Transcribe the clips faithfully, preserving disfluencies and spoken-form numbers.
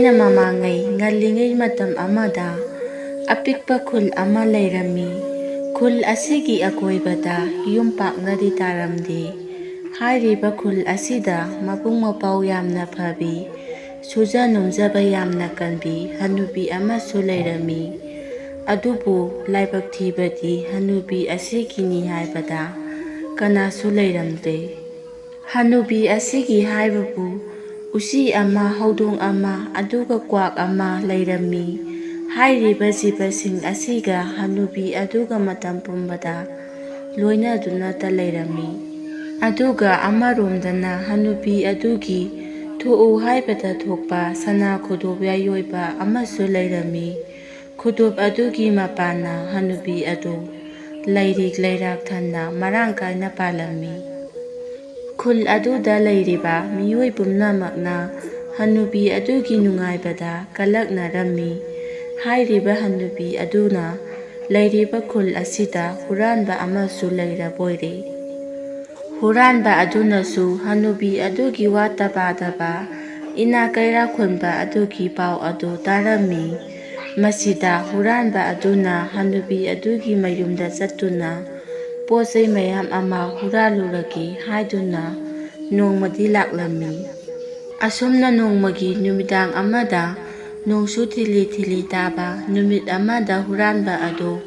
ꯊꯥꯏꯅ ꯃꯃꯥꯡꯉꯩ ꯉꯜꯂꯤꯉꯩ ꯃꯇꯝ ꯑꯃꯗ ꯑꯄꯤꯛꯄ ꯈꯨꯜ ꯑꯃ ꯂꯩꯔꯝꯃꯤ꯫ ꯈꯨꯜ ꯑꯁꯤꯒꯤ ꯑꯀꯣꯏꯕꯗ ꯌꯨꯝ ꯄꯥꯛꯅꯗꯤ ꯇꯥꯔꯝꯗꯦ꯫ ꯍꯥꯏꯔꯤꯕ ꯈꯨꯜ ꯑꯁꯤꯗ ꯃꯕꯨꯡ ꯃꯄꯥꯎ ꯌꯥꯝꯅ ꯐꯕꯤ, ꯁꯨꯖ ꯅꯣꯝꯖꯕ ꯌꯥꯝꯅ ꯀꯟꯕꯤ ꯍꯅꯨꯕꯤ ꯑꯃꯁꯨ ꯂꯩꯔꯝꯃꯤ꯫ ꯑꯗꯨꯕꯨ ꯂꯥꯏꯕꯛ ꯊꯤꯕꯗꯤ ꯍꯅꯨꯕꯤ ꯑꯁꯤꯒꯤꯅꯤ ꯍꯥꯏꯕꯗ ꯀꯅꯥꯁꯨ ꯂꯩꯔꯝꯗꯦ꯫ ꯍꯅꯨꯕꯤ ꯑꯁꯤꯒꯤ ꯍꯥꯏꯕꯕꯨ ꯎꯆꯤ ꯑꯃ, ꯍꯧꯗꯣꯡ ꯑꯃ, ꯑꯗꯨꯒ ꯀ꯭ꯋꯥꯛ ꯑꯃ ꯂꯩꯔꯝꯃꯤ꯫ ꯍꯥꯏꯔꯤꯕ ꯖꯤꯕꯁꯤꯡ ꯑꯁꯤꯒ ꯍꯅꯨꯕꯤ ꯑꯗꯨꯒ ꯃꯇꯝ ꯄꯨꯝꯕꯗ ꯂꯣꯏꯅꯗꯨꯅꯇ ꯂꯩꯔꯝꯃꯤ꯫ ꯑꯗꯨꯒ ꯑꯃꯔꯣꯝꯗꯅ ꯍꯅꯨꯕꯤ ꯑꯗꯨꯒꯤ ꯊꯣꯛꯎ ꯍꯥꯏꯕꯗ ꯊꯣꯛꯄ ꯁꯅꯥ ꯈꯨꯗꯣꯞ ꯌꯥꯏꯑꯣꯏꯕ ꯑꯃꯁꯨ ꯂꯩꯔꯝꯃꯤ꯫ ꯈꯨꯗꯣꯞ ꯑꯗꯨꯒꯤ ꯃꯄꯥꯟꯅ ꯍꯅꯨꯕꯤ ꯑꯗꯨ ꯂꯩꯔꯤꯛ ꯂꯩꯔꯥꯛ ꯊꯟꯅ ꯃꯔꯥꯡ ꯀꯥꯏꯅ ꯄꯥꯜꯂꯝꯃꯤ꯫ ꯈꯨꯜ ꯑꯗꯨꯗ ꯂꯩꯔꯤꯕ ꯃꯤꯑꯣꯏ ꯄꯨꯝꯅꯃꯛꯅ ꯍꯅꯨꯕꯤ ꯑꯗꯨꯒꯤ ꯅꯨꯡꯉꯥꯏꯕꯗ ꯀꯂꯛꯅꯔꯝꯃꯤ꯫ ꯍꯥꯏꯔꯤꯕ ꯍꯅꯨꯕꯤ ꯑꯗꯨꯅ ꯂꯩꯔꯤꯕ ꯈꯨꯜ ꯑꯁꯤꯗ ꯍꯨꯔꯥꯟꯕ ꯑꯃꯁꯨ ꯂꯩꯔꯕꯣꯏꯔꯦ꯫ ꯍꯨꯔꯥꯟꯕ ꯑꯗꯨꯅꯁꯨ ꯍꯅꯨꯕꯤ ꯑꯗꯨꯒꯤ ꯋꯥꯠꯇ ꯄꯥꯗꯕ ꯏꯅꯥ ꯀꯩꯔꯥ ꯈꯨꯟꯕ ꯑꯗꯨꯒꯤ ꯄꯥꯎ ꯑꯗꯨ ꯇꯥꯔꯝꯃꯤ꯫ ꯃꯁꯤꯗ ꯍꯨꯔꯥꯟꯕ ꯑꯗꯨꯅ ꯍꯅꯨꯕꯤ ꯑꯗꯨꯒꯤ ꯃꯌꯨꯝꯗ ꯆꯠꯇꯨꯅ ꯄꯣꯠ ꯆꯩ ꯃꯌꯥꯝ ꯑꯃ ꯍꯨꯔꯥꯜꯂꯨꯔꯒꯦ ꯍꯥꯏꯗꯨꯅ ꯅꯣꯡꯃꯗꯤ ꯂꯥꯛꯂꯝꯃꯤ꯫ ꯑꯁꯨꯝꯅ ꯅꯣꯡꯃꯒꯤ ꯅꯨꯃꯤꯗꯥꯡ ꯑꯃꯗ ꯅꯣꯡꯁꯨ ꯊꯤꯂꯤ ꯊꯤꯂꯤ ꯇꯥꯕ ꯅꯨꯃꯤꯠ ꯑꯃꯗ ꯍꯨꯔꯥꯟꯕ ꯑꯗꯨ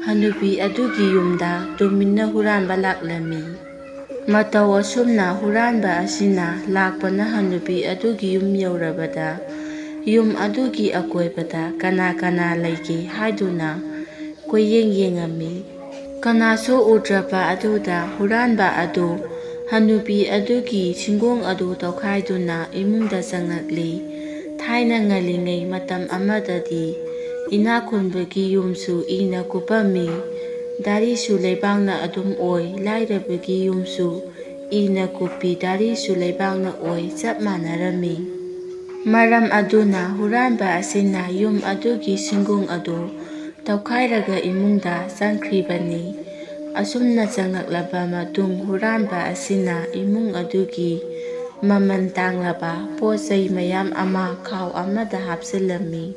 ꯍꯅꯨꯕꯤ ꯑꯗꯨꯒꯤ ꯌꯨꯝꯗ ꯇꯨꯃꯤꯟꯅ ꯍꯨꯔꯥꯟꯕ ꯂꯥꯛꯂꯝꯃꯤ꯫ ꯃꯇꯧ ꯑꯁꯨꯝꯅ ꯍꯨꯔꯥꯟꯕ ꯑꯁꯤꯅ ꯂꯥꯛꯄꯅ ꯍꯅꯨꯕꯤ ꯑꯗꯨꯒꯤ ꯌꯨꯝ ꯌꯧꯔꯕꯗ ꯌꯨꯝ ꯑꯗꯨꯒꯤ ꯑꯀꯣꯏꯕꯗ ꯀꯅꯥ ꯀꯅꯥ ꯂꯩꯒꯦ ꯍꯥꯏꯗꯨꯅ ꯀꯣꯏꯌꯦꯡ ꯌꯦꯡꯉꯝꯃꯤ꯫ ꯀꯅꯥꯁꯨ ꯎꯗ꯭ꯔꯕ ꯑꯗꯨꯗ ꯍꯨꯔꯥꯟꯕ ꯑꯗꯨ ꯍꯅꯨꯕꯤ ꯑꯗꯨꯒꯤ ꯁꯤꯡꯒꯣꯡ ꯑꯗꯨ ꯇꯧꯈꯥꯏꯗꯨꯅ ꯏꯃꯨꯡꯗ ꯆꯪꯂꯛꯂꯤ꯫ ꯊꯥꯏꯅ ꯉꯜꯂꯤꯉꯩ ꯃꯇꯝ ꯑꯃꯗꯗꯤ ꯏꯅꯥꯛ ꯈꯨꯟꯕꯒꯤ ꯌꯨꯝꯁꯨ ꯏꯅ ꯀꯨꯞꯄꯝꯃꯤ꯫ ꯗꯥꯔꯤꯁꯨ ꯂꯩꯕꯥꯛꯅ ꯑꯗꯨꯝ ꯑꯣꯏ, ꯂꯥꯏꯔꯕꯒꯤ ꯌꯨꯝꯁꯨ ꯏꯅ ꯀꯨꯞꯄꯤ, ꯗꯥꯔꯤꯁꯨ ꯂꯩꯕꯥꯛꯅ ꯑꯣꯏ, ꯆꯞ ꯃꯥꯟꯅꯔꯝꯃꯤ꯫ ꯃꯔꯝ ꯑꯗꯨꯅ ꯍꯨꯔꯥꯟꯕ ꯑꯁꯤꯅ ꯌꯨꯝ ꯑꯗꯨꯒꯤ ꯁꯤꯡꯒꯣꯡ ꯑꯗꯨ ꯇꯧꯈꯥꯏꯔꯒ ꯏꯃꯨꯡꯗ ꯆꯪꯈ꯭ꯔꯤꯕꯅꯤ꯫ ꯑꯁꯨꯝꯅ ꯆꯪꯂꯛꯂꯕ ꯃꯇꯨꯡ ꯍꯨꯔꯥꯟꯕ ꯑꯁꯤꯅ ꯏꯃꯨꯡ ꯑꯗꯨꯒꯤ ꯃꯃꯜ ꯇꯥꯡꯂꯕ ꯄꯣꯠ ꯆꯩ ꯃꯌꯥꯝ ꯑꯃ ꯈꯥꯎ ꯑꯃꯗ ꯍꯥꯞꯆꯤꯜꯂꯝꯃꯤ꯫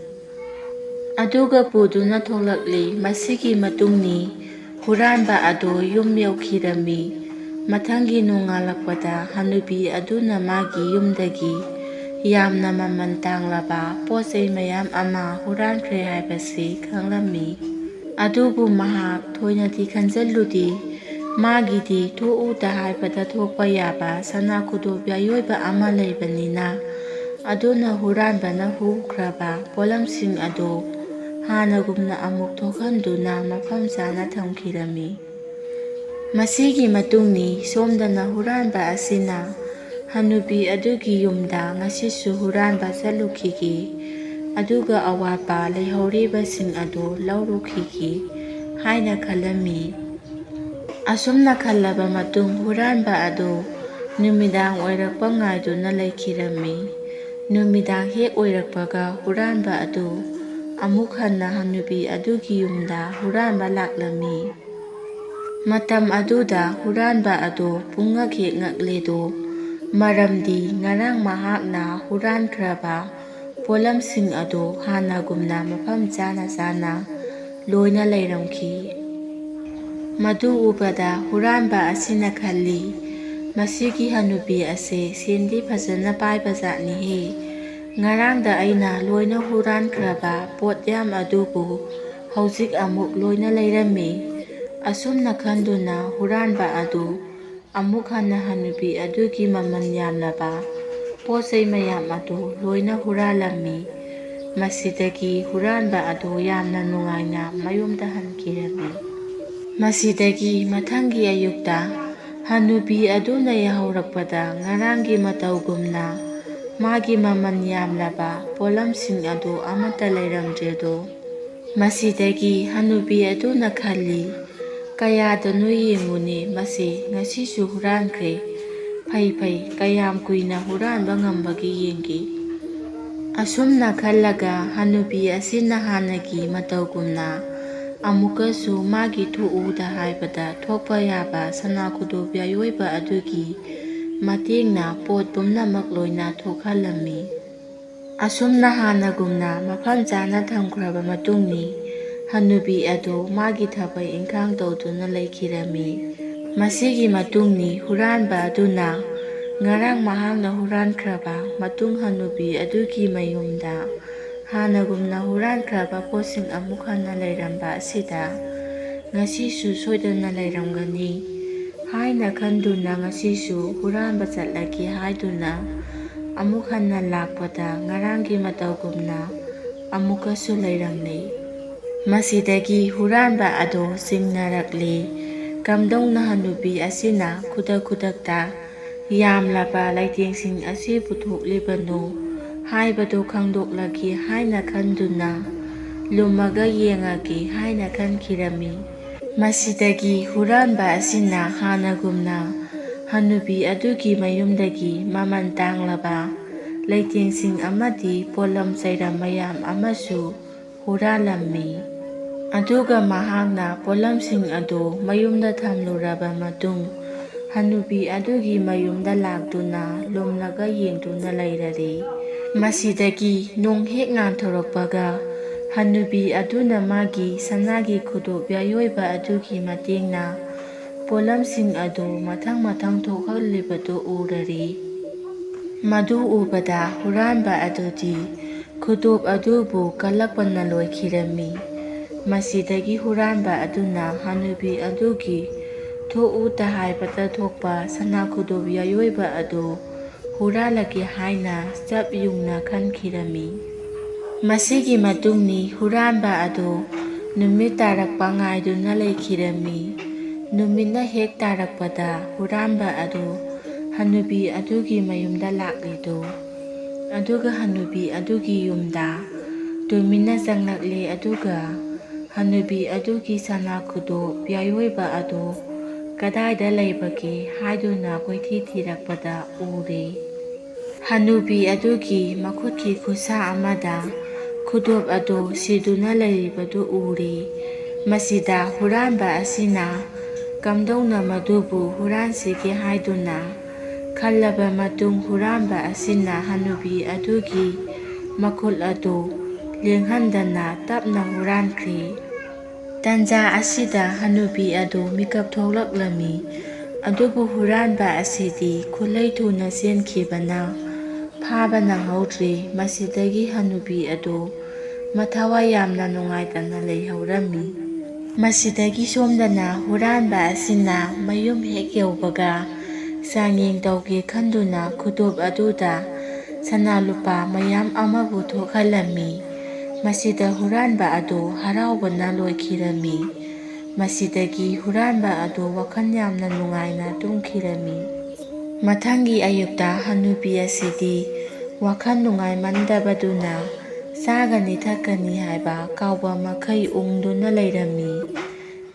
ꯑꯗꯨꯒ ꯄꯨꯗꯨꯅ ꯊꯣꯛꯂꯛꯂꯤ꯫ ꯃꯁꯤꯒꯤ ꯃꯇꯨꯡꯅꯤ ꯍꯨꯔꯥꯟꯕ ꯑꯗꯨ ꯌꯨꯝ ꯌꯧꯈꯤꯔꯝꯃꯤ꯫ ꯃꯊꯪꯒꯤ ꯅꯣꯡꯉꯥꯜꯂꯛꯄꯗ ꯍꯅꯨꯕꯤ ꯑꯗꯨꯅ ꯃꯥꯒꯤ ꯌꯨꯝꯗꯒꯤ ꯌꯥꯝꯅ ꯃꯃꯜ ꯇꯥꯡꯂꯕ ꯄꯣꯠ ꯆꯩ ꯃꯌꯥꯝ ꯑꯃ ꯍꯨꯔꯥꯟꯈ꯭ꯔꯦ ꯍꯥꯏꯕꯁꯤ ꯈꯪꯂꯝꯃꯤ꯫ ꯑꯗꯨꯕꯨ ꯃꯍꯥꯛ ꯊꯣꯏꯅꯗꯤ ꯈꯟꯖꯤꯜꯂꯨꯗꯦ꯫ ꯃꯥꯒꯤꯗꯤ ꯊꯣꯛꯎꯗ ꯍꯥꯏꯕꯗ ꯊꯣꯛꯄ ꯌꯥꯕ ꯁꯅꯥ ꯈꯨꯗꯣꯞ ꯌꯥꯏꯑꯣꯏꯕ ꯑꯃ ꯂꯩꯕꯅꯤꯅ, ꯑꯗꯨꯅ ꯍꯨꯔꯥꯟꯕꯅ ꯍꯨꯈ꯭ꯔꯕ ꯄꯣꯠꯂꯝꯁꯤꯡ ꯑꯗꯨ ꯍꯥꯟꯅꯒꯨꯝꯅ ꯑꯃꯨꯛ ꯊꯣꯛꯍꯟꯗꯨꯅ ꯃꯐꯝ ꯆꯥꯅ ꯊꯝꯈꯤꯔꯝꯃꯤ꯫ ꯃꯁꯤꯒꯤ ꯃꯇꯨꯡꯅꯤ ꯁꯣꯝꯗꯅ ꯍꯨꯔꯥꯟꯕ ꯑꯁꯤꯅ ꯍꯅꯨꯕꯤ ꯑꯗꯨꯒꯤ ꯌꯨꯝꯗ ꯉꯁꯤꯁꯨ ꯍꯨꯔꯥꯟꯕ ꯆꯠꯂꯨꯈꯤꯒꯦ, ꯑꯗꯨꯒ ꯑꯋꯥꯠꯄ ꯂꯩꯍꯧꯔꯤꯕꯁꯤꯡ ꯑꯗꯨ ꯂꯧꯔꯨꯈꯤꯒꯦ ꯍꯥꯏꯅ ꯈꯜꯂꯝꯃꯤ꯫ ꯑꯁꯨꯝꯅ ꯈꯜꯂꯕ ꯃꯇꯨꯡ ꯍꯨꯔꯥꯟꯕ ꯑꯗꯨ ꯅꯨꯃꯤꯗꯥꯡ ꯑꯣꯏꯔꯛꯄ ꯉꯥꯏꯗꯨꯅ ꯂꯩꯈꯤꯔꯝꯃꯤ꯫ ꯅꯨꯃꯤꯗꯥꯡ ꯍꯦꯛ ꯑꯣꯏꯔꯛꯄꯒ ꯍꯨꯔꯥꯟꯕ ꯑꯗꯨ ꯑꯃꯨꯛ ꯍꯟꯅ ꯍꯅꯨꯕꯤ ꯑꯗꯨꯒꯤ ꯌꯨꯝꯗ ꯍꯨꯔꯥꯟꯕ ꯂꯥꯛꯂꯝꯃꯤ꯫ ꯃꯇꯝ ꯑꯗꯨꯗ ꯍꯨꯔꯥꯟꯕ ꯑꯗꯨ ꯄꯨꯡꯉꯛ ꯍꯦꯛ ꯉꯛꯂꯦꯗꯣ, ꯃꯔꯝꯗꯤ ꯉꯔꯥꯡ ꯃꯍꯥꯛꯅ ꯍꯨꯔꯥꯟꯈ꯭ꯔꯕ ꯄꯣꯠꯂꯝꯁꯤꯡ ꯑꯗꯨ ꯍꯥꯟꯅꯒꯨꯝꯅ ꯃꯐꯝ ꯆꯥꯅ ꯆꯥꯅ ꯂꯣꯏꯅ ꯂꯩꯔꯝꯈꯤ꯫ ꯃꯗꯨ ꯎꯕꯗ ꯍꯨꯔꯥꯟꯕ ꯑꯁꯤꯅ ꯈꯜꯂꯤ, "ꯃꯁꯤꯒꯤ ꯍꯅꯨꯕꯤ ꯑꯁꯦ ꯁꯦꯟꯗꯤ ꯐꯖꯅ ꯄꯥꯏꯕ ꯖꯥꯠꯅꯤꯍꯦ꯫ ꯉꯔꯥꯡꯗ ꯑꯩꯅ ꯂꯣꯏꯅ ꯍꯨꯔꯥꯟꯈ꯭ꯔꯕ ꯄꯣꯠꯌꯥꯝ ꯑꯗꯨꯕꯨ ꯍꯧꯖꯤꯛ ꯑꯃꯨꯛ ꯂꯣꯏꯅ ꯂꯩꯔꯝꯃꯤ꯫" ꯑꯁꯨꯝꯅ ꯈꯟꯗꯨꯅ ꯍꯨꯔꯥꯟꯕ ꯑꯗꯨ ꯑꯃꯨꯛ ꯍꯟꯅ ꯍꯅꯨꯕꯤ ꯑꯗꯨꯒꯤ ꯃꯃꯜ ꯌꯥꯝꯂꯕ ꯄꯣꯠ ꯆꯩ ꯃꯌꯥꯝ ꯑꯗꯨ ꯂꯣꯏꯅ ꯍꯨꯔꯥꯜꯂꯝꯃꯤ꯫ ꯃꯁꯤꯗꯒꯤ ꯍꯨꯔꯥꯟꯕ ꯑꯗꯨ ꯌꯥꯝꯅ ꯅꯨꯡꯉꯥꯏꯅ ꯃꯌꯨꯝꯗ ꯍꯟꯈꯤꯔꯝꯃꯤ꯫ ꯃꯁꯤꯗꯒꯤ ꯃꯊꯪꯒꯤ ꯑꯌꯨꯛꯇ ꯍꯅꯨꯕꯤ ꯑꯗꯨꯅ ꯌꯥꯍꯧꯔꯛꯄꯗ ꯉꯔꯥꯡꯒꯤ ꯃꯇꯧꯒꯨꯝꯅ ꯃꯥꯒꯤ ꯃꯃꯜ ꯌꯥꯝꯂꯕ ꯄꯣꯠꯂꯝꯁꯤꯡ ꯑꯗꯨ ꯑꯃꯠꯇ ꯂꯩꯔꯝꯗ꯭ꯔꯦꯗꯣ꯫ ꯃꯁꯤꯗꯒꯤ ꯍꯅꯨꯕꯤ ꯑꯗꯨꯅ ꯈꯜꯂꯤ, "ꯀꯌꯥꯗꯅꯣ ꯌꯦꯡꯉꯨꯅꯦ, ꯃꯁꯤ ꯉꯁꯤꯁꯨ ꯍꯨꯔꯥꯟꯈ꯭ꯔꯦ꯫ ꯐꯩ ꯐꯩ, ꯀꯌꯥꯝ ꯀꯨꯏꯅ ꯍꯨꯔꯥꯟꯕ ꯉꯝꯕꯒꯦ ꯌꯦꯡꯒꯦ꯫" ꯑꯁꯨꯝꯅ ꯈꯜꯂꯒ ꯍꯅꯨꯕꯤ ꯑꯁꯤꯅ ꯍꯥꯟꯅꯒꯤ ꯃꯇꯧꯒꯨꯝꯅ ꯑꯃꯨꯛꯀꯁꯨ ꯃꯥꯒꯤ ꯊꯣꯛꯎꯗ ꯍꯥꯏꯕꯗ ꯊꯣꯛꯄ ꯌꯥꯕ ꯁꯅꯥ ꯈꯨꯗꯣꯞ ꯌꯥꯏꯑꯣꯏꯕ ꯑꯗꯨꯒꯤ ꯃꯇꯦꯡꯅ ꯄꯣꯠ ꯄꯨꯝꯅꯃꯛ ꯂꯣꯏꯅ ꯊꯣꯛꯍꯜꯂꯝꯃꯤ꯫ ꯑꯁꯨꯝꯅ ꯍꯥꯟꯅꯒꯨꯝꯅ ꯃꯐꯝ ꯆꯥꯅ ꯊꯝꯈ꯭ꯔꯕ ꯃꯇꯨꯡꯅꯤ ꯍꯅꯨꯕꯤ ꯑꯗꯨ ꯃꯥꯒꯤ ꯊꯕꯛ ꯏꯪꯈꯥꯡ ꯇꯧꯗꯨꯅ ꯂꯩꯈꯤꯔꯝꯃꯤ꯫ ꯃꯁꯤꯒꯤ ꯃꯇꯨꯡꯅꯤ ꯍꯨꯔꯥꯟꯕ ꯑꯗꯨꯅ ꯉꯔꯥꯡ ꯃꯍꯥꯛꯅ ꯍꯨꯔꯥꯟꯈ꯭ꯔꯕ ꯃꯇꯨꯡ ꯍꯅꯨꯕꯤ ꯑꯗꯨꯒꯤ ꯃꯌꯨꯝꯗ ꯍꯥꯟꯅꯒꯨꯝꯅ ꯍꯨꯔꯥꯟꯈ꯭ꯔꯕ ꯄꯣꯠꯁꯤꯡ ꯑꯃꯨꯛ ꯍꯟꯅ ꯂꯩꯔꯝꯕ ꯑꯁꯤꯗ ꯉꯁꯤꯁꯨ ꯁꯣꯏꯗꯅ ꯂꯩꯔꯝꯒꯅꯤ ꯍꯥꯏꯅ ꯈꯟꯗꯨꯅ ꯉꯁꯤꯁꯨ ꯍꯨꯔꯥꯟꯕ ꯆꯠꯂꯒꯦ ꯍꯥꯏꯗꯨꯅ ꯑꯃꯨꯛ ꯍꯟꯅ ꯂꯥꯛꯄꯗ ꯉꯔꯥꯡꯒꯤ ꯃꯇꯧꯒꯨꯝꯅ ꯑꯃꯨꯛꯀꯁꯨ ꯂꯩꯔꯝꯂꯦ꯫ ꯃꯁꯤꯗꯒꯤ ꯍꯨꯔꯥꯟꯕ ꯑꯗꯨ ꯆꯤꯡꯅꯔꯛꯂꯦ꯫ ꯀꯝꯗꯧꯅ ꯍꯅꯨꯕꯤ ꯑꯁꯤꯅ ꯈꯨꯗꯛ ꯈꯨꯗꯛꯇ ꯌꯥꯝꯂꯕ ꯂꯩꯇꯦꯡꯁꯤꯡ ꯑꯁꯤ ꯄꯨꯊꯣꯛꯂꯤꯕꯅꯣ ꯍꯥꯏꯕꯗꯨ ꯈꯪꯗꯣꯛꯂꯒꯦ ꯍꯥꯏꯅ ꯈꯟꯗꯨꯅ ꯂꯨꯝꯃꯒ ꯌꯦꯡꯉꯒꯦ ꯍꯥꯏꯅ ꯈꯟꯈꯤꯔꯝꯃꯤ꯫ ꯃꯁꯤꯗꯒꯤ ꯍꯨꯔꯥꯟꯕ ꯑꯁꯤꯅ ꯍꯥꯟꯅꯒꯨꯝꯅ ꯍꯅꯨꯕꯤ ꯑꯗꯨꯒꯤ ꯃꯌꯨꯝꯗꯒꯤ ꯃꯃꯜ ꯇꯥꯡꯂꯕ ꯂꯩꯇꯦꯡꯁꯤꯡ ꯑꯃꯗꯤ ꯄꯣꯠꯂꯝ ꯆꯩꯔꯝ ꯃꯌꯥꯝ ꯑꯃꯁꯨ ꯍꯨꯔꯥꯜꯂꯝꯃꯤ꯫ ꯑꯗꯨꯒ ꯃꯍꯥꯛꯅ ꯄꯣꯠꯂꯝꯁꯤꯡ ꯑꯗꯨ ꯃꯌꯨꯝꯗ ꯊꯝꯂꯨꯔꯕ ꯃꯇꯨꯡ ꯍꯅꯨꯕꯤ ꯑꯗꯨꯒꯤ ꯃꯌꯨꯝꯗ ꯂꯥꯛꯇꯨꯅ ꯂꯨꯝꯂꯒ ꯌꯦꯡꯗꯨꯅ ꯂꯩꯔꯔꯦ꯫ ꯃꯁꯤꯗꯒꯤ ꯅꯣꯡ ꯍꯦꯛ ꯉꯥꯟꯊꯣꯔꯛꯄꯒ ꯍꯅꯨꯕꯤ ꯑꯗꯨꯅ ꯃꯥꯒꯤ ꯁꯅꯥꯒꯤ ꯈꯨꯗꯣꯞ ꯌꯥꯏꯑꯣꯏꯕ ꯑꯗꯨꯒꯤ ꯃꯇꯦꯡꯅ ꯄꯣꯠꯂꯝꯁꯤꯡ ꯑꯗꯨ ꯃꯊꯪ ꯃꯊꯪ ꯊꯣꯛꯍꯜꯂꯤꯕꯗꯨ ꯎꯔꯔꯦ꯫ ꯃꯗꯨ ꯎꯕꯗ ꯍꯨꯔꯥꯟꯕ ꯑꯗꯨꯗꯤ ꯈꯨꯗꯣꯞ ꯑꯗꯨꯕꯨ ꯀꯜꯂꯛꯄꯅ ꯂꯣꯏꯈꯤꯔꯝꯃꯤ꯫ ꯃꯁꯤꯗꯒꯤ ꯍꯨꯔꯥꯟꯕ ꯑꯗꯨꯅ ꯍꯅꯨꯕꯤ ꯑꯗꯨꯒꯤ ꯊꯣꯛꯎꯇ ꯍꯥꯏꯕꯗ ꯊꯣꯛꯄ ꯁꯅꯥ ꯈꯨꯗꯣꯞ ꯌꯥꯏꯑꯣꯏꯕ ꯑꯗꯨ ꯍꯨꯔꯥꯜꯂꯒꯦ ꯍꯥꯏꯅ ꯆꯞ ꯌꯨꯡꯅ ꯈꯟꯈꯤꯔꯝꯃꯤ꯫ ꯃꯁꯤꯒꯤ ꯃꯇꯨꯡꯅꯤ ꯍꯨꯔꯥꯟꯕ ꯑꯗꯨ ꯅꯨꯃꯤꯠ ꯇꯥꯔꯛꯄ ꯉꯥꯏꯗꯨꯅ ꯂꯩꯈꯤꯔꯝꯃꯤ꯫ ꯅꯨꯃꯤꯠꯅ ꯍꯦꯛ ꯇꯥꯔꯛꯄꯗ ꯍꯨꯔꯥꯟꯕ ꯑꯗꯨ ꯍꯅꯨꯕꯤ ꯑꯗꯨꯒꯤ ꯃꯌꯨꯝꯗ ꯂꯥꯛꯂꯤꯗꯨ꯫ ꯑꯗꯨꯒ ꯍꯅꯨꯕꯤ ꯑꯗꯨꯒꯤ ꯌꯨꯝꯗ ꯇꯨꯃꯤꯟꯅ ꯆꯪꯂꯛꯂꯦ꯫ ꯑꯗꯨꯒ ꯍꯅꯨꯕꯤ ꯑꯗꯨꯒꯤ ꯁꯅꯥ ꯈꯨꯗꯣꯞ ꯌꯥꯏꯑꯣꯏꯕ ꯑꯗꯨ ꯀꯗꯥꯏꯗ ꯂꯩꯕꯒꯦ ꯍꯥꯏꯗꯨꯅ ꯀꯣꯏꯊꯤ ꯊꯤꯔꯛꯄꯗ ꯎꯔꯦ꯫ ꯍꯅꯨꯕꯤ ꯑꯗꯨꯒꯤ ꯃꯈꯨꯠꯀꯤ ꯈꯨꯠꯁꯥ ꯑꯃꯗ ꯈꯨꯗꯣꯞ ꯑꯗꯨ ꯁꯤꯗꯨꯅ ꯂꯩꯔꯤꯕꯗꯨ ꯎꯔꯦ꯫ ꯃꯁꯤꯗ ꯍꯨꯔꯥꯟꯕ ꯑꯁꯤꯅ ꯀꯝꯗꯧꯅ ꯃꯗꯨꯕꯨ ꯍꯨꯔꯥꯟꯁꯤꯒꯦ ꯍꯥꯏꯗꯨꯅ ꯈꯜꯂꯕ ꯃꯇꯨꯡ ꯍꯨꯔꯥꯟꯕ ꯑꯁꯤꯅ ꯍꯅꯨꯕꯤ ꯑꯗꯨꯒꯤ ꯃꯈꯨꯠ ꯑꯗꯨ ꯂꯦꯡꯍꯟꯗꯅ ꯇꯞꯅ ꯍꯨꯔꯥꯟꯈ꯭ꯔꯦ꯫ ꯇꯟꯖꯥ ꯑꯁꯤꯗ ꯍꯅꯨꯕꯤ ꯑꯗꯨ ꯃꯤꯀꯞ ꯊꯣꯛꯂꯛꯂꯝꯃꯤ꯫ ꯑꯗꯨꯕꯨ ꯍꯨꯔꯥꯟꯕ ꯑꯁꯤꯗꯤ ꯈꯨꯠꯂꯩ ꯊꯨꯅ ꯆꯦꯟꯈꯤꯕꯅ ꯐꯥꯕ ꯅꯪꯍꯧꯗ꯭ꯔꯦ꯫ ꯃꯁꯤꯗꯒꯤ ꯍꯅꯨꯕꯤ ꯑꯗꯨ ꯃꯊꯋꯥꯏ ꯌꯥꯝꯅ ꯅꯨꯡꯉꯥꯏꯇꯅ ꯂꯩꯍꯧꯔꯝꯃꯤ꯫ ꯃꯁꯤꯗꯒꯤ ꯁꯣꯝꯗꯅ ꯍꯨꯔꯥꯟꯕ ꯑꯁꯤꯅ ꯃꯌꯨꯝ ꯍꯦꯛ ꯌꯧꯕꯒ ꯆꯥꯡꯌꯦꯡ ꯇꯧꯒꯦ ꯈꯟꯗꯨꯅ ꯈꯨꯗꯣꯞ ꯑꯗꯨꯗ ꯁꯅꯥ ꯂꯨꯄꯥ ꯃꯌꯥꯝ ꯑꯃꯕꯨ ꯊꯣꯛꯍꯜꯂꯝꯃꯤ꯫ ꯃꯁꯤꯗ ꯍꯨꯔꯥꯟꯕ ꯑꯗꯨ ꯍꯔꯥꯎꯕꯅ ꯂꯣꯏꯈꯤꯔꯝꯃꯤ꯫ ꯃꯁꯤꯗꯒꯤ ꯍꯨꯔꯥꯟꯕ ꯑꯗꯨ ꯋꯥꯈꯜ ꯌꯥꯝꯅ ꯅꯨꯡꯉꯥꯏꯅ ꯇꯨꯝꯈꯤꯔꯝꯃꯤ꯫ ꯃꯊꯪꯒꯤ ꯑꯌꯨꯛꯇ ꯍꯅꯨꯕꯤ ꯑꯁꯤꯗꯤ ꯋꯥꯈꯜ ꯅꯨꯡꯉꯥꯏꯃꯟꯗꯕꯗꯨꯅ ꯆꯥꯒꯅꯤ ꯊꯛꯀꯅꯤ ꯍꯥꯏꯕ ꯀꯥꯎꯕ ꯃꯈꯩ ꯎꯪꯗꯨꯅ ꯂꯩꯔꯝꯃꯤ꯫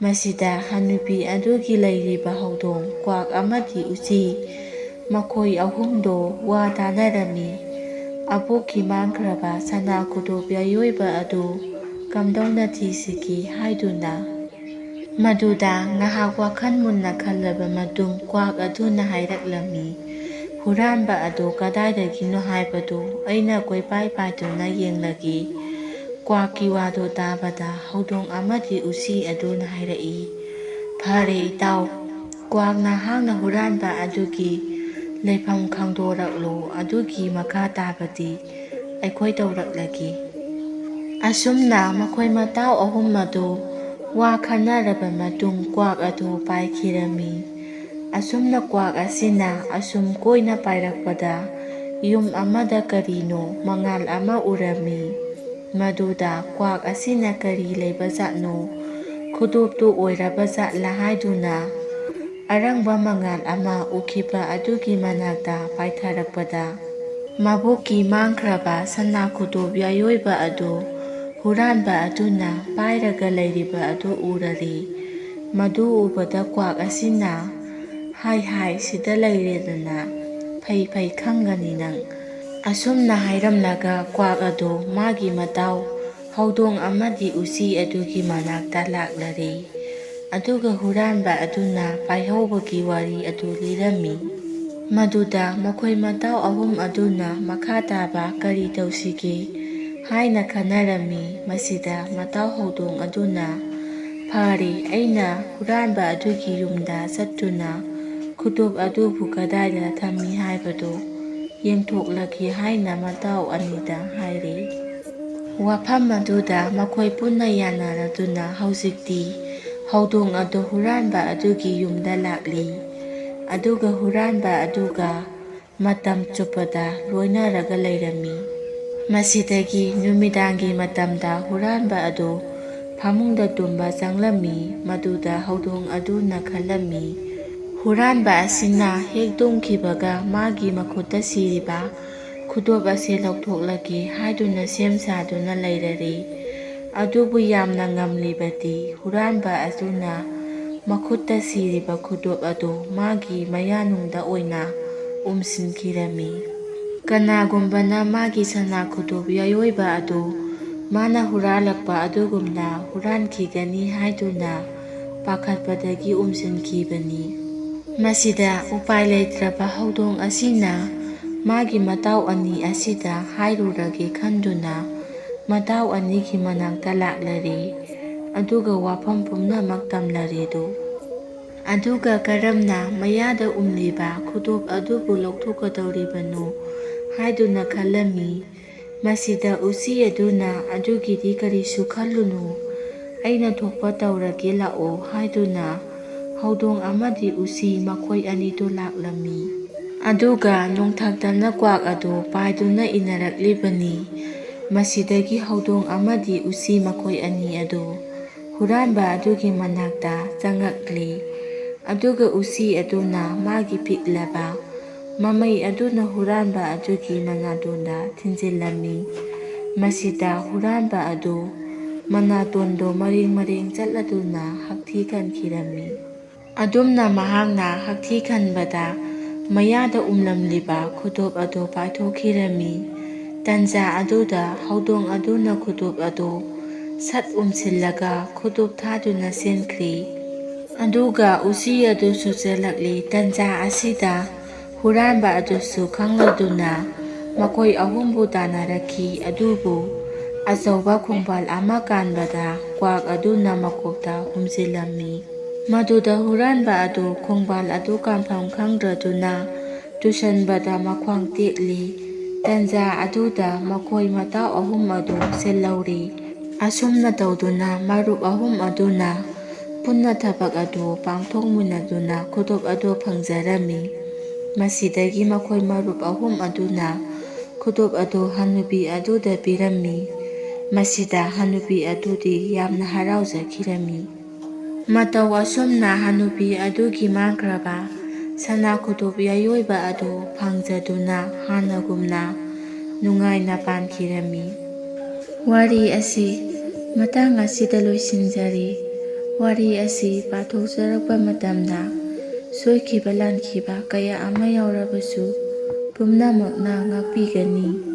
ꯃꯁꯤꯗ ꯍꯅꯨꯕꯤ ꯑꯗꯨꯒꯤ ꯂꯩꯔꯤꯕ ꯍꯧꯗꯣꯡ, ꯀ꯭ꯋꯥꯛ ꯑꯃꯗꯤ ꯎꯆꯤ ꯃꯈꯣꯏ ꯑꯍꯨꯝꯗꯣ ꯋꯥ ꯇꯥꯅꯔꯝꯃꯤ꯫ ꯑꯕꯣꯛꯀꯤ ꯃꯥꯡꯈ꯭ꯔꯕ ꯁꯅꯥ ꯈꯨꯗꯣꯞ ꯌꯥꯏꯑꯣꯏꯕ ꯑꯗꯨ ꯀꯝꯗꯧꯅ ꯊꯤꯁꯤꯒꯦ ꯍꯥꯏꯗꯨꯅ꯫ ꯃꯗꯨꯗ ꯉꯥꯏꯍꯥꯛ ꯋꯥꯈꯜ ꯃꯨꯟꯅ ꯈꯜꯂꯕ ꯃꯇꯨꯡ ꯀ꯭ꯋꯥꯛ ꯑꯗꯨꯅ ꯍꯥꯏꯔꯛꯂꯝꯃꯤ, "ꯍꯨꯔꯥꯟꯕ ꯑꯗꯨ ꯀꯗꯥꯏꯗꯒꯤꯅꯣ ꯍꯥꯏꯕꯗꯨ ꯑꯩꯅ ꯀꯣꯏꯄꯥꯏ ꯄꯥꯏꯗꯨꯅ ꯌꯦꯡꯂꯒꯦ꯫" ꯀ꯭ꯋꯥꯛꯀꯤ ꯋꯥꯗꯨ ꯇꯥꯕꯗ ꯍꯧꯗꯣꯡ ꯑꯃꯗꯤ ꯎꯆꯤ ꯑꯗꯨꯅ ꯍꯥꯏꯔꯛꯏ, "ꯐꯔꯦ ꯏꯇꯥꯎ, ꯀ꯭ꯋꯥꯛ ꯅꯍꯥꯛꯅ ꯍꯨꯔꯥꯟꯕ ꯑꯗꯨꯒꯤ ꯂꯩꯐꯝ ꯈꯪꯗꯣꯔꯛꯂꯣ, ꯑꯗꯨꯒꯤ ꯃꯈꯥ ꯇꯥꯕꯗꯤ ꯑꯩꯈꯣꯏ ꯇꯧꯔꯛꯂꯒꯦ꯫" ꯑꯁꯨꯝꯅ ꯃꯈꯣꯏ ꯃꯇꯥꯎ ꯑꯍꯨꯝ ꯑꯗꯨ ꯋꯥ ꯈꯟꯅꯔꯕ ꯃꯇꯨꯡ ꯀ꯭ꯋꯥꯛ ꯑꯗꯨ ꯄꯥꯏꯈꯤꯔꯝꯃꯤ꯫ ꯑꯁꯨꯝꯅ ꯀ꯭ꯋꯥꯛ ꯑꯁꯤꯅ ꯑꯁꯨꯝ ꯀꯣꯏꯅ ꯄꯥꯏꯔꯛꯄꯗ ꯌꯨꯝ ꯑꯃꯗ ꯀꯔꯤꯅꯣ ꯃꯉꯥꯜ ꯑꯃ ꯎꯔꯝꯃꯤ꯫ ꯃꯗꯨꯗ ꯀ꯭ꯋꯥꯛ ꯑꯁꯤꯅ ꯀꯔꯤ ꯂꯩꯕ ꯖꯥꯠꯅꯣ, ꯈꯨꯗꯣꯞꯇꯨ ꯑꯣꯏꯔꯕ ꯖꯥꯠꯂ ꯍꯥꯏꯗꯨꯅ ꯑꯔꯪꯕ ꯃꯉꯥꯜ ꯑꯃ ꯎꯈꯤꯕ ꯑꯗꯨꯒꯤ ꯃꯅꯥꯛꯇ ꯄꯥꯏꯊꯔꯛꯄꯗ ꯃꯕꯣꯛꯀꯤ ꯃꯥꯡꯈ꯭ꯔꯕ ꯁꯅꯥ ꯈꯨꯗꯣꯞ ꯌꯥꯏꯑꯣꯏꯕ ꯑꯗꯨ ꯍꯨꯔꯥꯟꯕ ꯑꯗꯨꯅ ꯄꯥꯏꯔꯒ ꯂꯩꯔꯤꯕ ꯑꯗꯨ ꯎꯔꯔꯦ꯫ ꯃꯗꯨ ꯎꯕꯗ ꯀ꯭ꯋꯥꯛ ꯑꯁꯤꯅ, "ꯍꯥꯏ ꯍꯥꯏ, ꯁꯤꯗ ꯂꯩꯔꯦꯗꯅ, ꯐꯩ ꯐꯩ, ꯈꯪꯒꯅꯤ ꯅꯪ꯫" ꯑꯁꯨꯝꯅ ꯍꯥꯏꯔꯝꯂꯒ ꯀ꯭ꯋꯥꯛ ꯑꯗꯨ ꯃꯥꯒꯤ ꯃꯇꯥꯎ ꯍꯧꯗꯣꯡ ꯑꯃꯗꯤ ꯎꯆꯤ ꯑꯗꯨꯒꯤ ꯃꯅꯥꯛꯇ ꯂꯥꯛꯂꯔꯦ꯫ ꯑꯗꯨꯒ ꯍꯨꯔꯥꯟꯕ ꯑꯗꯨꯅ ꯄꯥꯏꯍꯧꯕꯒꯤ ꯋꯥꯔꯤ ꯑꯗꯨ ꯂꯤꯔꯝꯃꯤ꯫ ꯃꯗꯨꯗ ꯃꯈꯣꯏ ꯃꯇꯥꯎ ꯑꯍꯨꯝ ꯑꯗꯨꯅ ꯃꯈꯥ ꯇꯥꯕ ꯀꯔꯤ ꯇꯧꯁꯤꯒꯦ ꯍꯥꯏꯅ ꯈꯟꯅꯔꯝꯃꯤ꯫ ꯃꯁꯤꯗ ꯃꯇꯥꯎ ꯍꯧꯗꯣꯡ ꯑꯗꯨꯅ, "ꯐꯔꯦ, ꯑꯩꯅ ꯍꯨꯔꯥꯟꯕ ꯑꯗꯨꯒꯤ ꯌꯨꯝꯗ ꯆꯠꯇꯨꯅ ꯈꯨꯗꯣꯞ ꯑꯗꯨꯕꯨ ꯀꯗꯥꯏꯗ ꯊꯝꯃꯤ ꯍꯥꯏꯕꯗꯨ ꯌꯦꯡꯊꯣꯛꯂꯒꯦ" ꯍꯥꯏꯅ ꯃꯇꯥꯎ ꯑꯅꯤꯗ ꯍꯥꯏꯔꯦ꯫ ꯋꯥꯐꯝ ꯑꯗꯨꯗ ꯃꯈꯣꯏ ꯄꯨꯟꯅ ꯌꯥꯅꯔꯗꯨꯅ ꯍꯧꯖꯤꯛꯇꯤ ꯍꯧꯗꯣꯡ ꯑꯗꯨ ꯍꯨꯔꯥꯟꯕ ꯑꯗꯨꯒꯤ ꯌꯨꯝꯗ ꯂꯥꯛꯂꯤ꯫ ꯑꯗꯨꯒ ꯍꯨꯔꯥꯟꯕ ꯑꯗꯨꯒ ꯃꯇꯝ ꯆꯨꯞꯄꯗ ꯂꯣꯏꯅꯔꯒ ꯂꯩꯔꯝꯃꯤ꯫ ꯃꯁꯤꯗꯒꯤ ꯅꯨꯃꯤꯗꯥꯡꯒꯤ ꯃꯇꯝꯗ ꯍꯨꯔꯥꯟꯕ ꯑꯗꯨ ꯐꯃꯨꯡꯗ ꯇꯨꯝꯕ ꯆꯪꯂꯝꯃꯤ꯫ ꯃꯗꯨꯗ ꯍꯧꯗꯣꯡ ꯑꯗꯨꯅ ꯈꯜꯂꯝꯃꯤ, "ꯍꯨꯔꯥꯟꯕ ꯑꯁꯤꯅ ꯍꯦꯛ ꯇꯨꯝꯈꯤꯕꯒ ꯃꯥꯒꯤ ꯃꯈꯨꯠꯇ ꯁꯤꯔꯤꯕ ꯈꯨꯗꯣꯞ ꯑꯁꯤ ꯂꯧꯊꯣꯛꯂꯒꯦ ꯍꯥꯏꯗꯨꯅ ꯁꯦꯝ ꯁꯥꯗꯨꯅ ꯂꯩꯔꯔꯦ꯫ ꯑꯗꯨꯕꯨ ꯌꯥꯝꯅ ꯉꯝꯂꯤꯕꯗꯤ ꯍꯨꯔꯥꯟꯕ ꯑꯗꯨꯅ ꯃꯈꯨꯠꯇ ꯁꯤꯔꯤꯕ ꯈꯨꯗꯣꯞ ꯑꯗꯨ ꯃꯥꯒꯤ ꯃꯌꯥꯅꯨꯡꯗ ꯑꯣꯏꯅ ꯎꯝꯁꯤꯟꯈꯤꯔꯝꯃꯤ꯫ ꯀꯅꯥꯒꯨꯝꯕꯅ ꯃꯥꯒꯤ ꯁꯅꯥ ꯈꯨꯗꯣꯞ ꯌꯥꯏꯑꯣꯏꯕ ꯑꯗꯨ ꯃꯥꯅ ꯍꯨꯔꯥꯜꯂꯛꯄ ꯑꯗꯨꯒꯨꯝꯅ ꯍꯨꯔꯥꯟꯈꯤꯒꯅꯤ ꯍꯥꯏꯗꯨꯅ ꯄꯥꯈꯠꯄꯗꯒꯤ ꯎꯝꯁꯤꯟꯈꯤꯕꯅꯤ"꯫ ꯃꯁꯤꯗ ꯎꯄꯥꯏ ꯂꯩꯇ꯭ꯔꯕ ꯍꯧꯗꯣꯡ ꯑꯁꯤꯅ ꯃꯥꯒꯤ ꯃꯇꯥꯎ ꯑꯅꯤ ꯑꯁꯤꯗ ꯍꯥꯏꯔꯨꯔꯒꯦ ꯈꯟꯗꯨꯅ ꯃꯇꯥꯎ ꯑꯅꯤꯒꯤ ꯃꯅꯥꯛꯇ ꯂꯥꯛꯂꯔꯦ꯫ ꯑꯗꯨꯒ ꯋꯥꯐꯝ ꯄꯨꯝꯅꯃꯛ ꯇꯝꯂꯔꯦꯗꯣ꯫ ꯑꯗꯨꯒ ꯀꯔꯝꯅ ꯃꯌꯥꯗ ꯎꯝꯂꯤꯕ ꯈꯨꯗꯣꯞ ꯑꯗꯨꯕꯨ ꯂꯧꯊꯣꯛꯀꯗꯧꯔꯤꯕꯅꯣ ꯍꯥꯏꯗꯨꯅ ꯈꯜꯂꯝꯃꯤ꯫ ꯃꯁꯤꯗ ꯎꯆꯤ ꯑꯗꯨꯅ, "ꯑꯗꯨꯒꯤꯗꯤ ꯀꯔꯤꯁꯨ ꯈꯜꯂꯨꯅꯨ, ꯑꯩꯅ ꯊꯣꯛꯄ ꯇꯧꯔꯒꯦ, ꯂꯥꯛꯑꯣ" ꯍꯥꯏꯗꯨꯅ ꯍꯧꯗꯣꯡ ꯑꯃꯗꯤ ꯎꯆꯤ ꯃꯈꯣꯏ ꯑꯅꯤꯗꯨ ꯂꯥꯛꯂꯝꯃꯤ꯫ ꯑꯗꯨꯒ ꯅꯣꯡꯊꯛꯇꯅ ꯀ꯭ꯋꯥꯛ ꯑꯗꯨ ꯄꯥꯏꯗꯨꯅ ꯏꯟꯅꯔꯛꯂꯤꯕꯅꯤ꯫ ꯃꯁꯤꯗꯒꯤ ꯍꯧꯗꯣꯡ ꯑꯃꯗꯤ ꯎꯆꯤ ꯃꯈꯣꯏ ꯑꯅꯤ ꯑꯗꯨ ꯍꯨꯔꯥꯟꯕ ꯑꯗꯨꯒꯤ ꯃꯅꯥꯛꯇ ꯆꯪꯉꯛꯂꯤ꯫ ꯑꯗꯨꯒ ꯎꯆꯤ ꯑꯗꯨꯅ ꯃꯥꯒꯤ ꯄꯤꯛꯂꯕ ꯃꯃꯩ ꯑꯗꯨꯅ ꯍꯨꯔꯥꯟꯕ ꯑꯗꯨꯒꯤ ꯃꯅꯥꯇꯣꯟꯗ ꯊꯤꯟꯖꯤꯜꯂꯝꯃꯤ꯫ ꯃꯁꯤꯗ ꯍꯨꯔꯥꯟꯕ ꯑꯗꯨ ꯃꯅꯥꯇꯣꯟꯗꯣ ꯃꯔꯦꯡ ꯃꯔꯦꯡ ꯆꯠꯂꯗꯨꯅ ꯍꯛꯊꯤ ꯈꯟꯈꯤꯔꯝꯃꯤ꯫ ꯑꯗꯨꯝꯅ ꯃꯍꯥꯛꯅ ꯍꯛꯊꯤ ꯈꯟꯕꯗ ꯃꯌꯥꯗ ꯎꯝꯂꯝꯂꯤꯕ ꯈꯨꯗꯣꯞ ꯑꯗꯨ ꯄꯥꯏꯊꯣꯛꯈꯤꯔꯝꯃꯤ꯫ ꯇꯟꯖꯥ ꯑꯗꯨꯗ ꯍꯧꯗꯣꯡ ꯑꯗꯨꯅ ꯈꯨꯗꯣꯞ ꯑꯗꯨ ꯁꯠ ꯎꯝꯁꯤꯜꯂꯒ ꯈꯨꯗꯣꯞ ꯊꯥꯗꯨꯅ ꯆꯦꯟꯈ꯭ꯔꯤ꯫ ꯑꯗꯨꯒ ꯎꯆꯤ ꯑꯗꯨꯁꯨ ꯆꯦꯜꯂꯛꯂꯤ꯫ ꯇꯟꯖꯥ ꯑꯁꯤꯗ ꯍꯨꯔꯥꯟꯕ ꯑꯗꯨꯁꯨ ꯈꯪꯂꯗꯨꯅ ꯃꯈꯣꯏ ꯑꯍꯨꯝꯕꯨ ꯇꯥꯟꯅꯔꯛꯈꯤ꯫ ꯑꯗꯨꯕꯨ ꯑꯆꯧꯕ ꯈꯣꯡꯕꯥꯜ ꯑꯃ ꯀꯥꯟꯕꯗ ꯀ꯭ꯋꯥꯛ ꯑꯗꯨꯅ ꯃꯀꯣꯛꯇ ꯍꯨꯝꯖꯤꯜꯂꯝꯃꯤ꯫ ꯃꯗꯨꯗ ꯍꯨꯔꯥꯟꯕ ꯑꯗꯨ ꯈꯣꯡꯕꯥꯜ ꯑꯗꯨ ꯀꯥꯟꯐꯝ ꯈꯪꯗ꯭ꯔꯗꯨꯅ ꯇꯨꯁꯟꯕꯗ ꯃꯈ꯭ꯋꯥꯡ ꯇꯦꯛꯂꯤ꯫ ꯇꯟꯖꯥ ꯑꯗꯨꯗ ꯃꯈꯣꯏ ꯃꯇꯥꯎ ꯑꯍꯨꯝ ꯑꯗꯨ ꯁꯤꯜꯍꯧꯔꯤ꯫ ꯑꯁꯨꯝꯅ ꯇꯧꯗꯨꯅ ꯃꯔꯨꯞ ꯑꯍꯨꯝ ꯑꯗꯨꯅ ꯄꯨꯟꯅ ꯊꯕꯛ ꯑꯗꯨ ꯄꯥꯡꯊꯣꯛꯃꯤꯟꯅꯗꯨꯅ ꯈꯨꯗꯣꯞ ꯑꯗꯨ ꯐꯪꯖꯔꯝꯃꯤ꯫ ꯃꯁꯤꯗꯒꯤ ꯃꯈꯣꯏ ꯃꯔꯨꯞ ꯑꯍꯨꯝ ꯑꯗꯨꯅ ꯈꯨꯗꯣꯞ ꯑꯗꯨ ꯍꯅꯨꯕꯤ ꯑꯗꯨꯗ ꯄꯤꯔꯝꯃꯤ꯫ ꯃꯁꯤꯗ ꯍꯅꯨꯕꯤ ꯑꯗꯨꯗꯤ ꯌꯥꯝꯅ ꯍꯔꯥꯎꯖꯈꯤꯔꯝꯃꯤ꯫ ꯃꯇꯧ ꯑꯁꯨꯝꯅ ꯍꯅꯨꯕꯤ ꯑꯗꯨꯒꯤ ꯃꯥꯡꯈ꯭ꯔꯕ ꯁꯅꯥ ꯈꯨꯗꯣꯞ ꯌꯥꯏꯑꯣꯏꯕ ꯑꯗꯨ ꯐꯪꯖꯗꯨꯅ ꯍꯥꯟꯅꯒꯨꯝꯅ ꯅꯨꯡꯉꯥꯏꯅ ꯄꯥꯟꯈꯤꯔꯝꯃꯤ꯫ ꯋꯥꯔꯤ ꯑꯁꯤ ꯃꯇꯥꯡ ꯑꯁꯤꯗ ꯂꯣꯏꯁꯤꯟꯖꯔꯤ꯫ ꯋꯥꯔꯤ ꯑꯁꯤ ꯄꯥꯊꯣꯛꯆꯔꯛꯄ ꯃꯇꯝꯗ ꯁꯣꯏꯈꯤꯕ ꯂꯥꯟꯈꯤꯕ ꯀꯌꯥ ꯑꯃ ꯌꯥꯎꯔꯕꯁꯨ ꯄꯨꯝꯅꯃꯛꯅ ꯉꯥꯛꯄꯤꯒꯅꯤ꯫